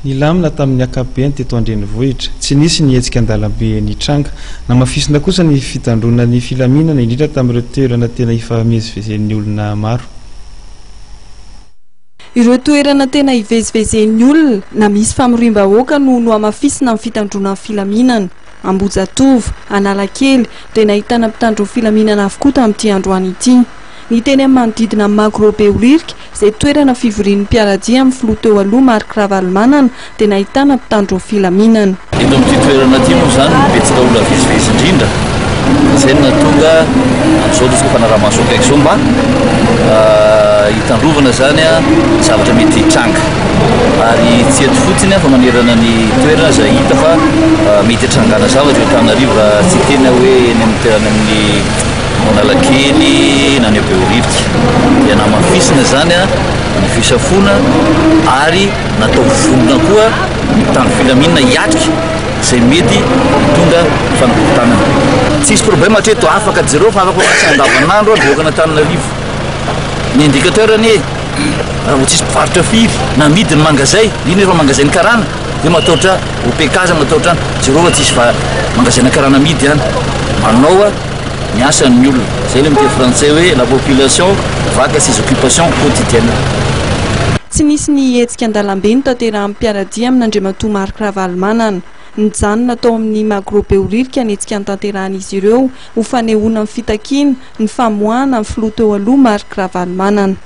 Nilamina tamin'ny ankapobeny teto an-drenivohitra. Tsy nisy ny hetsika an-dalambe nitranga. Namafisina kosa ny fitandroana ny filaminana, indrindra tamin'ireo toerana tena ifamezivezen'ny olona maro. Ireo toerana tena ivezivezen'ny olona na misy famoriam-bahoaka no nohamafisina amin'ny fitandroana ny filaminana. Ambohijatovo, Analakely, dia nahitana mpitandro ny filaminana avokoa tamin'ity androany ity. Ny teny amin'ny manodidina ny Magro Behoririka, izay toerana fivorian'ny mpiara-dia amin'ny filoha teo aloha Marc Ravalomanana, dia nahitana mpitandro ny filaminana. Eto amin'ity toerana ity moa izany no betsaka olona mivezivezy indrindra, izay no nahatonga an'izao resaka fanaraha-maso akaiky izao mba hitandrovana izany ny zavatra mety hitranga. Ary tsy eto fotsiny fa manerana ny toerana izay hita fa mety hitrangana zavatra eo Antananarivo raha tsy hiteny aho hoe eny amin'ny toerana amin'ny Analakely na ny ao Behoririka dia namafisina izany ny fisafoana ary natao vonona koa ny mpitandro filaminana hiatrika izay mety hitondra fanakorontanana. Tsisy problème hatreto, afaka jereo fa afaka mantsy andavanandro ny vahoakan'Antananarivo. Ny indicateur anie raha vao tsisy mpivarotra firy na midy ny mangazay, indrindra efa mangazay ny karana dia matahotra OPK aza matahotra any, jereo fa tsisy mangazay-na karana midy any. Manao ny asan'ny olona. Izay ilay miteny frantsay hoe la population vaque à ses occupations quotidiennes. Tsy nisy ny hetsika an-dalambe notanterahan'ny mpiara-dia amin'Andriamatoa Marc Ravalomanana. Nijanona tao amin'ny Magro Behoririka ny hetsika notanterahan'izy ireo ho fanehoana ny fitakiana ny famoahana ny filoha teo aloha Marc Ravalomanana.